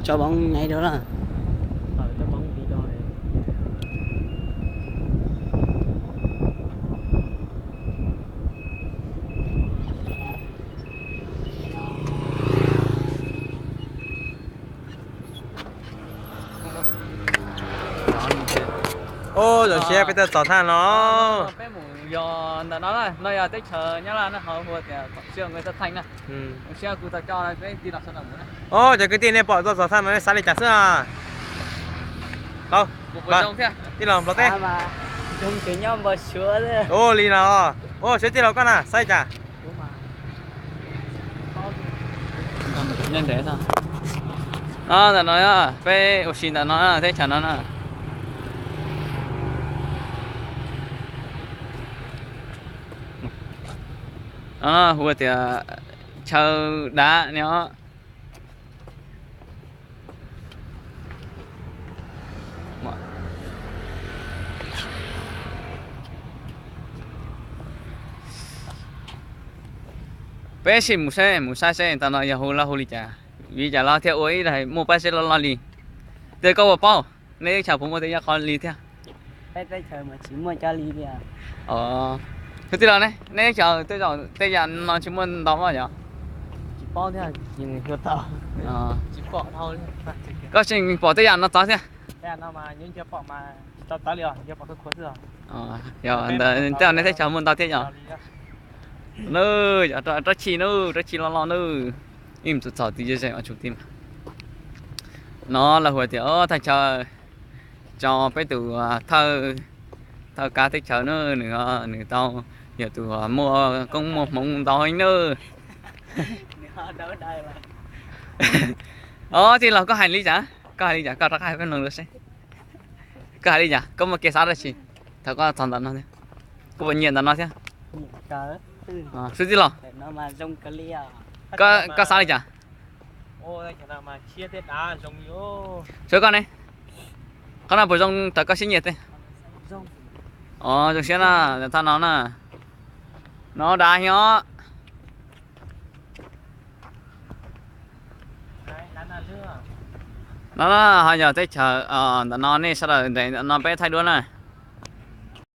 Tso bóng nháy đó là. Ub, zoo siab peb tuaj txog thaj no. Peb mus yos ntawm no na, no yog teb chaws Nyab Laj na, ho hu tias Quảng Sương người Dao Thanh na. Zoo siab kuv tau coj peb tij laug sawv daws mus na. Ub, cov kwv tij nej pom tuaj txog thaj no nej xav li cas xwb? Tij laug Nplog teb. Ub, li no. Ub, siab tij laug koj na, xav li cas? No ntawm no, peb ua si ntawm no, teb chaws no na. Hu tias chaw dav no. Peb sim mus seb, mus saib seb ntawm no yog hu los hu li cas, vim cas los thiaj ua ib daim muaj pob zeb loj loj li. Tej koj puas paub, nej teb chaws puas muaj tej yam qhov li thiab? Peb teb chaws mas tsis muaj cov li tiag. Hu tij laug ne, nej teb chaws tej zaum tej yam no tsis muaj ntau mas yog? Tsis paub thiab. Koj tseem pom tej yam no txog thiab? Tej yam no mas yuav cia pom mas tsis tau txawv li os, cia pom khuav khuav xwb os. Yog ntawd tej nej teb chaws muaj ntau thiab yog? Nws yog rab tshij nws, rab tshij loj loj nws. Ib mus txog twb ze ze ua tsuj ti mas. No lawv hu tias thaj chaw tso peb tus thawj, thawj kab teb chaws na, nws, nws tau yog tus muaj koob muaj hmoov ntau heev na. Os, tij laug koj hais li cas? Koj hais li cas? Koj rov qab hais peb mloog lawm seb. Koj hais li cas? Koj muaj kev xav dab tsi thaum koj txog ntawm no thiab? Koj puas nyiam ntawm no thiab? Xwb tij laug, koj xav li cas? Seb koj ne, qhov no puas zoo raws koj siab nyiam tej? Os, zoo siab na, thaj no na. No dav heev os. No ho yog teb chaws ntawm no nej sawv daws nres ntawm no peb thaij duab na.